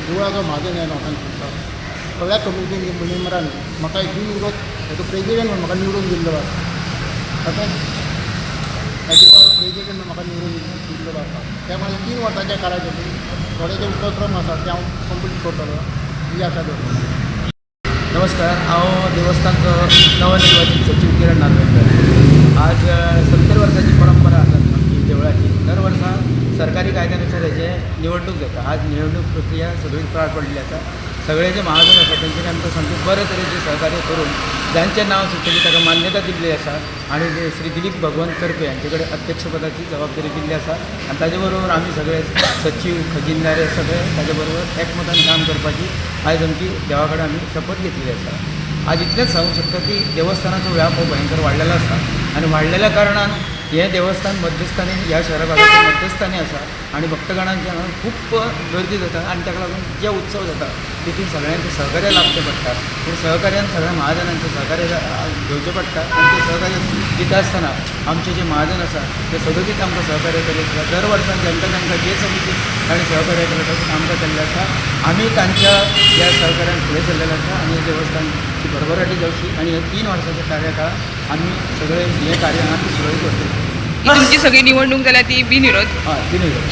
देवळाचो म्हाजन ह्या नांवान सांगता. सगळ्या कमिटी मेंबरांनी म्हाका एक बिनविरोध हेजो प्रेजिडेंट म्हूण म्हाका निवडून दिल्लो आसा. तशेंच ह्या देवळाचो प्रेजिडेंट म्हूण म्हाका निवडून दिल्लो आसा. त्या म्हाज्या 3 वर्साच्या काळाचे थोडे जे उपक्रम आसा ते हांव कंप्लीट करतलो ही आशा दवरता. नमस्कार, हांव देवस्थानचो नवनिर्वाचित सचीव किरण नार्वेकर. आज 70 वर्साची परंपरा आसा आमची देवळाची. दर वर्सा सरकारी कायद्यानुसार हेजे निवडणूक जाता. आज निवडणूक प्रक्रिया सगळी पार पडलेली आसा. सगळे जे महाजन आसा तेंच्यांनी आमकां सामकें बरे तरेचें सहकार्य करून जांचें नांव सुचयलें ताका मान्यता दिल्ली आसा आनी जे श्री दिलीप भगवंत कर्पे हांचे कडेन अध्यक्षपदाची जबाबदारी दिल्ली आसा आनी ताजे बरोबर आमी सगळे सचीव, खजिनदार हे सगळे ताजे बरोबर एकमतान काम करपाची आयज आमची देवा कडेन आमी शपथ घेतलेली आसा. आज इतलेंच सांगूंक शकता की देवस्थानाचो व्याप हो भयंकर वाडलेलो आसा आनी वाडलेल्या कारणान हें देवस्थान मध्यस्थानी, ह्या शहरा भागाच्या मध्यस्थानी आसा आनी भक्तगणांची हांगा खूब गर्दी जाता आनी ताका लागून जे उत्सव जाता तितून सगळ्यांचें सहकार्य लाभचें पडटा. पूण सहकार्यान सगळ्या महाजनांचें सहकार्य घेवचें पडटा आनी तें सहकार्य दिता आसतना आमचे जे महाजन आसा ते सदोदीत आमकां सहकार्य करीत आसा. दर वर्सा जांकां जांकां जे समितीन ताणें सहकार्य केलें तशें आमकां केल्लें आसा. आमी तांच्या ह्या सहकार्यान फुडें सरलेले आसा आनी हे देवस्थानची भरभराटी जावची आनी हे 3 वर्साच्या कार्यकाळात आमी सगळे हें कार्य आमी सुरळीत करतले. ही तुमची सगळी निवडणूक जाल्या ती बिनविरोध? हय, बिनविरोध.